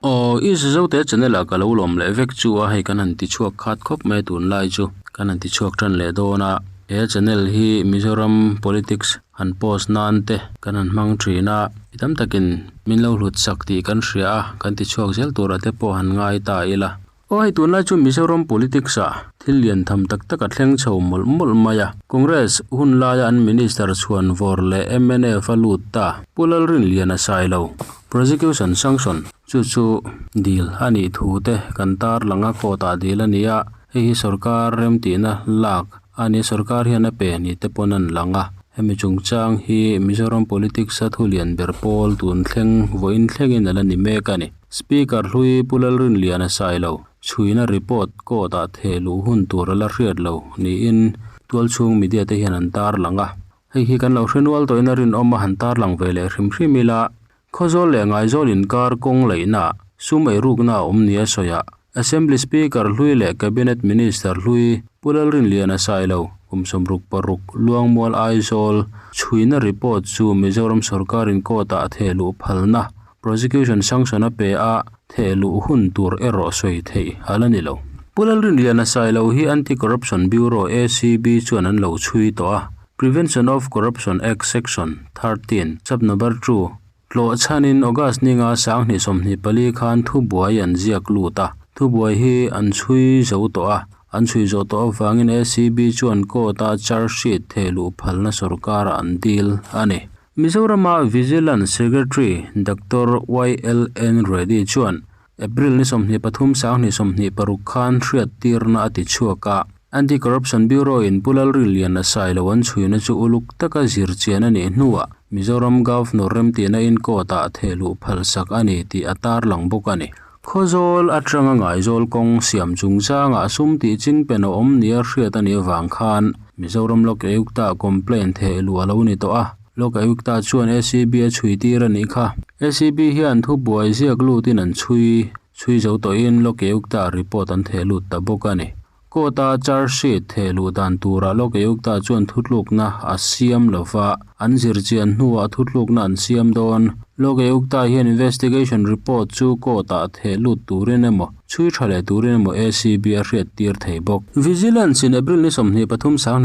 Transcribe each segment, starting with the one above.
Aw i Zote channel ah ka lo lawm leh vek chu a hei kan han ti chhuak khat khawp mai tunlai chu kan han ti chhuak tan leh dawn a he channel hi Mizoram politics han post nan te kan han hmang thin a mi tam takin min lo hlut sak tih kan hria a kan ti chhuak zel turah te pawh han ngai ta ila. Aw hei tunlai chu Mizoram politics ah thil lian tham tak tak a thleng chho mawlh mawlh mai a, Congress hun laia an Minister chhuan vawr leh mnf a lut ta Pu Lalrinliana Sailo Prosecution Sanction chu chu dil a nih thu te kan tarlang a court ah dil a ni a, hei hi sorkar remtihna lak a ni sorkar hian a pe ni te pawn an lang a, hemi chungchang hi Mizoram politics a thu lian ber pawl tun thleng vawiin thlengin a la ni mek a ni. Speaker hlui Pu Lalrinliana Sailo chhuina report court ah theh luh hun tur a la hriat lo niin tualchhung media te hian an tarlang a. Hei hi kan lo hre nual tawhin a rinawm a han tarlang ve leh hrim hrim ila, Khawzawl leh Ngaizawl inkar kawng laihna sum eirukna a awm nia sawiah Assembly Speaker hlui leh Cabinet Minister hlui Pu Lalrinliana Sailo kum 66 Luangmual Aizawl chhuina report chu Mizoram sawrkarin court ah theh luh phalna Prosecution sanction a pe a, theh luh hun tur erawh sawi theih a la ni lo. Pu Lalrinliana Sailo hi Anti-Corruption Bureau, ACB, chuan an lo chhui tawh a, Prevention of Corruption Act Section 13, Sub Number 2, tlawh chhanin August ninga 2024 khan thubuai an ziak lut a, thubuai hi an chhui zo tawh a, an chhui zawh tawh avangin ACB chuan court-a charge sheet theh luh phalna sorkarah an dil a ni. Mizorama Vigilance Secretary Doctor YLN Reddy chuan April ni 23 2026 khan hriattirna a ti chhuak a, Anti-Corruption Bureau-in Pu Lalrinliana Sailo an chhuina chu uluk taka zirchian a nih hnuah Mizoram Governor remtihna in court-ah thehluh phalsak a ni tih a tarlang bawk a ni. Khawzawl atanga Ngaizawl kawng siam chungchangah sum tih chingpen a awm nia hriat a nih avang khan Mizoram Lok Ayukta complaint theh luh a lo ni tawh a. Lok Ayukta chuan ACB a chhui tir a nih kha. ACB hian thubuai ziak lutin an chhui chhui zo tawhin Lok Ayukta report an theh lut ta bawk a ni. Court-a charge sheet theh luh dan turah Lok Ayukta chuan thutlukna a siam lo va, an zirchian hnuah thutlukna an siam dawn. Lok Ayukta hian investigation report chu court-ah theh lut turin emaw, chhui tha leh turin emaw ACB a hriattir thei bawk. Vigilance in April ni 23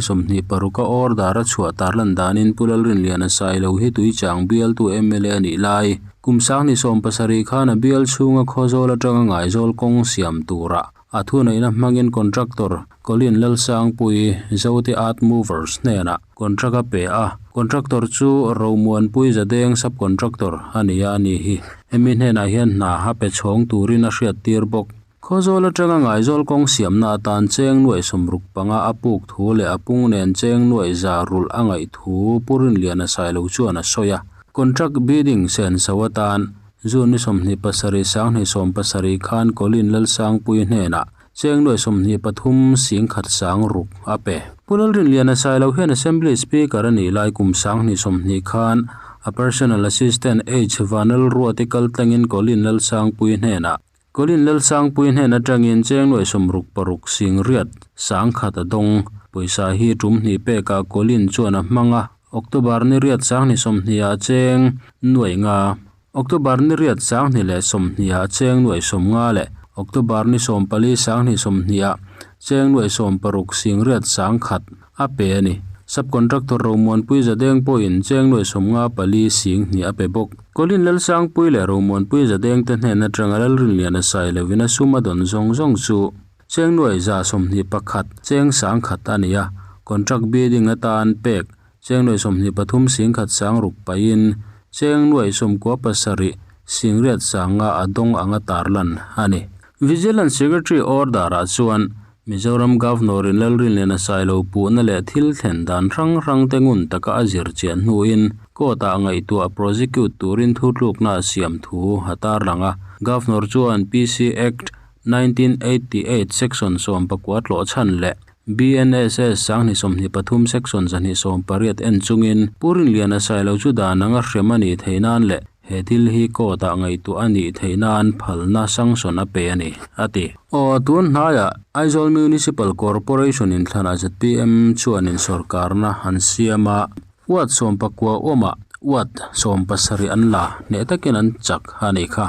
2026 a order a chhuah tarlan danin Pu Lalrinliana Sailo hi Tuichang bialtu mla a nih lai kum 2017 khan a bial chhunga Khawzawl atanga Ngaizawl kawng siam turah A thuneihna hmangin contractor Colin Lalsangpui, Zote Art Movers hnenah contract a pe a, contractor chu Romuanpui Zadeng sub-contractor a ni a ni hi. Hemi hnenah hian hna a pe chhawng turin a hriattir bawk. Khawzawl atanga Ngaizawl kawng siamna atan cheng nuaih 65 a puk thu leh a pung nen cheng nuaih za rulh a ngaih thu Pu Rinliana Sailo chuan a sawi a. Contract bidding senso atan June ni 27 2017 khan Colin Lalsangpui hnenah cheng nuai 23 singkhat sang ruk a pe. Pu Lalrinliana Sailo hian Assembly Speaker a nih lai kum 2020 khan a Personal Assistant H Vanlalruati kaltlangin Colin Lalsangpui hnenah Colin Lalsangpui hnen atangin cheng nuai 66 sing riat sangkhat a dawng. Pawisa hi tum hnih pekah Colin chuan a hmang a, October ni riat 2020 ah cheng nuai nga. October ni riat 2020 ah cheng nuai 50 leh October ni 14 2020 ah cheng nuai 60 sing riat sangkhat a pe a ni. Subcontractor Romuanpui Zadeng pawhin cheng nuai 54 sing hnih a pe bawk. Colin Lalsangpui leh Romuanpui Zadeng te hnen atanga Lalrinliana Sailovin a sum a dawn zawng zawng chu cheng nuai 121 cheng sangkhat a ni a, contract bidding atan pek cheng nuai 23 sing khat sang ruk pahin cheng nuai 97 sing riat sanga a dawng anga tarlan a ni. Vigilance Secretary order ah chuan Mizoram Governor in Lalrinliana Sailo puhna leh thil thlen dan hrang hrang te ngun taka a zir chian hnuin court ah ngaihtuah prosecute turin thutlukna a siam thu a tarlang a. Governor chuan PC Act 1988 Section 19 tlawh chhan leh BNSS 2023 Section 128 en chungin Pu Rinliana Sailo chu dan anga hrem a nih theih nan leh he thil hi court ah ngaihtuah a nih theih nan phalna sanction a pe a ni, a ti. Aw, tun hnaiah Aizawl Municipal Corporation in thlanah zpm chuanin sorkarna an siam a, ward 19 awmah ward 17 an la hneh takin an chak a nih kha.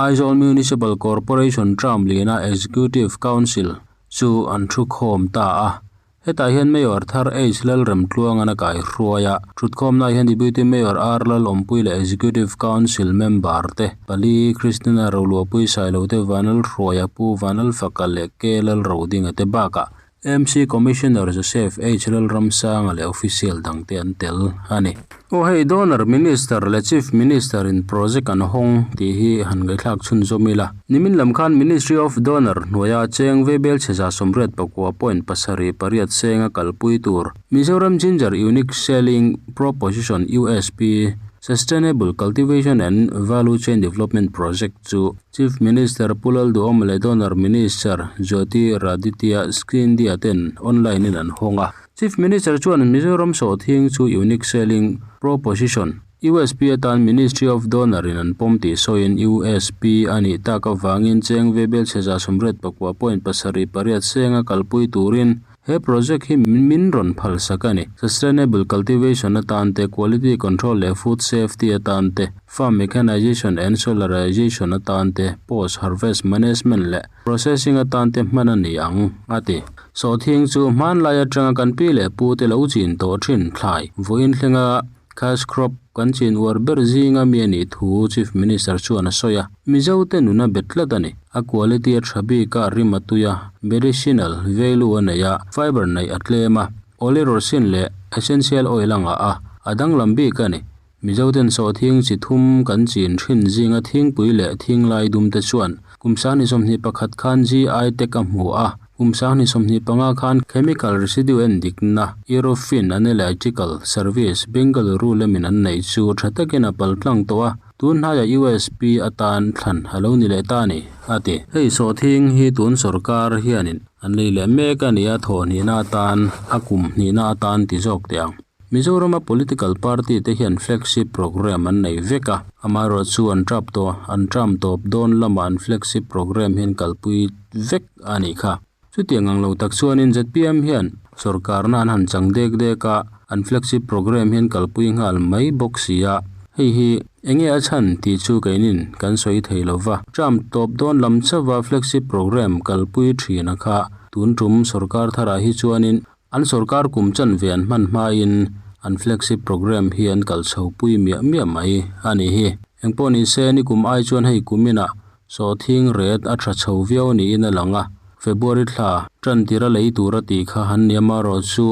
Aizawl Municipal Corporation term liana Executive Council chu an thukhawm ta a. Hetah hian Mayor thar H Lalremtluangan a kaihruai a, thutkhawmnaah hian Deputy Mayor R Lalawmpui leh Executive Council member te pali Christina Roluahpui Sailote Vanlalhruaia Pu Vanlalfaka leh K Lalrodinga te bakah MC Commissioner Joseph H Lalramsanga leh official dangte an tel a ni. Aw hei Donor Minister leh Chief Minister in project an hawng tih hi han ngaihthlak chhunzawm ila. Nimin lam khan Ministry of Donor hnuaia cheng Veibelchhe 89 point pasarih pariat senga kalpui tur Mizoram Ginger Unique Selling Proposition, USP, Sustainable Cultivation and Value Chain Development Project chu Chief Minister Pu Lalduhawma leh Donor Minister Jyotiraditya Scindia ten online in an hawng a. Chief Minister chuan Mizoram sawhthing chu Unique Selling Proposition, USP, atan Ministry of Donor in an pawm tih sawiin USP a nih tak avangin cheng Veibelchhe 89 point pasarih pariat senga kalpui turin He project hi min rawn phal sak a ni. Sustainable cultivation atan te, quality control leh food safety atan te, farm mechanization and solarization atan te, post harvest management leh processing atan te hman a ni ang, a ti. Sawhthing chu hmanlai atanga kan pi leh pu te lo chin tawh thin thlai vawiin thlenga Cash crop kan chin uar ber zinga mi a nih thu Chief Minister chuan a sawi a. Mizo te nun a bet tlat a ni. A quality a tha bik a, rim a tui a, medicinal value a nei a, fiber neih a tlem a, olerosin leh essential oil a ngah a, a danglam bik a ni. Mizo ten sawhthing chi thum kan chin thin zinga thingpui leh thinglai dum te chuan kum 21 khan GI tag a hmu a, Kum 2025 khan Chemical Residue en dikna Eurofin Analytical Service, Bengaluru lamin an neih chu tha takin a pal tlang tawh a, tun hnaiah USP atan thlan a lo ni leh ta a ni, a ti. Hei sawhthing hi tun sorkar hianin an lei leh mek a ni a, thawh hnihna atan, a kum hnihna atan ti zawk teh ang. Mizorama political party te hian flagship programme an nei vek a, amaherawhchu an tap tawh an term tawp dawn lamah an flagship programme hian kalpui vek a nih kha. Chutiang ang lo tak chuanin zpm hian sorkarna an han chang dek dek a, an flagship programme hian kalpui nghal mai bawk si a, hei hi enge a chhan tih chu keinin kan sawi thei lo va. Term tawp dawn lam chauha flagship programme kalpui thina kha tun tum sorkar tharah hi chuanin An sorkar kum chanve an hman hmain an flagship programme hi an kal chho pui miah miah mai a nih hi. Engpawh ni se nikum ai chuan hei kuminah sawhthing ret a tha chho viau niin a lang a, February thla tan tira lei tura tih kha han nia marawh chu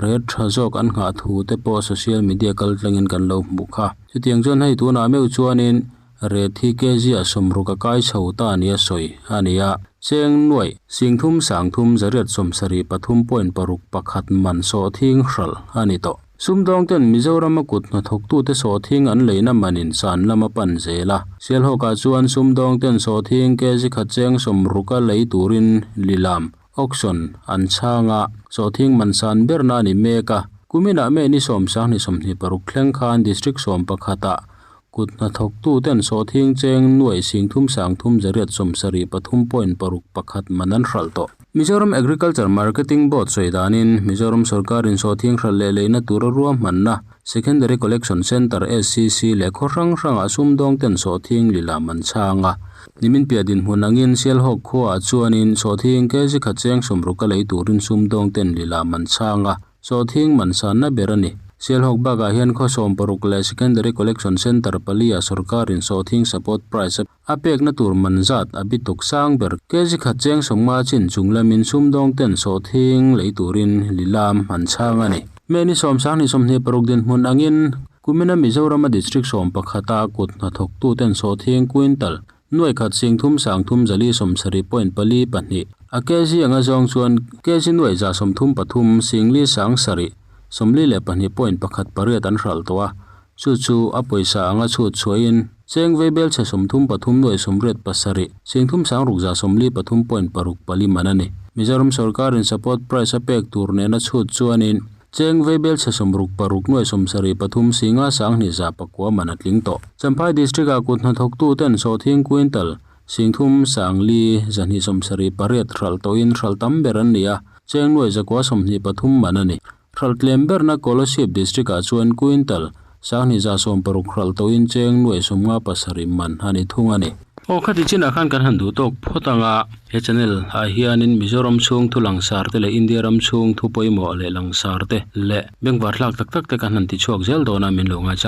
ret tha zawk an nghah thu te pawh social media kaltlangin kan lo hmuh kha. Chutiang chuan hei tunah meuh chuanin Ret hi kg ah 60 a kai chho ta nia sawi a ni a. Cheng nuaih 30 30 173 point paruk pakhat man sawhthing hralh a ni tawh. Sumdawng ten Mizorama kut hnathawktute sawhthing an leina manin san lama pan zel a. Sialhawkah chuan sumdawng ten sawhthing kg khat cheng 60 a lei turin lilam, auction, an chhang a, sawhthing man san berna a ni mek a. Kuminah May ni sawm sanghnih sawmhnih paruk thleng khan District sawm pakhatah Kut hnathawktuten sawhthing cheng nuaih 30 30 173 point paruk pakhat man an hralh tawh. Mizoram Agriculture Marketing Board sawi danin Mizoram sawrkarin sawhthing hralh leh leina tura ruahmanna Secondary Collection Centre, SCC, leh khaw hrang hrangah sumdawngten sawhthing lilam an chhang a. Nimin piah dinhmun angin Sialhawk khuaah chuanin sawhthing kg khat cheng 60 a lei turin sumdawngten lilam an chhang a. Sawhthing man sanna ber a ni. Sialhawk bakah hian khaw 60 leh Secondary Collection Centre pali ah sawrkarin sawhthing support price a pekna tur man zat a bituk sang ber. Kg khat cheng 50 chin chung lamin sumdawng ten sawhthing lei turin lilam an chhang a ni. May ni sawm sanghnih sawmhnih paruk dinhmun angin kumina Mizorama District 11 a kut hnathawktu ten sawhthing quintal Nuai khat 30 3 zali sawmsarih point pali pahnih a kg anga zawng chuan kg nuai 133 singli sang sarih sawmli leh pahnih point pakhat pariat an hralh tawh a, chu chu a pawisa anga chhut chhuahin cheng veibelchhe 33 nuai 87 30 sang ruk 143 point paruk pali man a ni. Mizoram sawrkarin support price a pek tur nena chhut chuanin Cheng veibelchhe 66 nuai 73 singa sanghnih za pakua man a tling tawh. Champhai District ah kut hnathawktu ten sawhthing quintal 30 sangli 278 hralh tawhin hralh tam ber an ni a, cheng nuai 923 man a ni. Hralh tlem berna Kolasib District ah chuan quintal 2,160 hralh tawhin cheng nuai 57 man a ni thung a ni. Aw khati chinah khan kan han duh tawk phawt ang a, he channel ah hianin Mizoram chhung thu langsar te leh India ram chhung thu pawimawh leh langsar te leh bengvar thlak tak tak te kan han ti chhuak zel dawn a min lo ngai chang.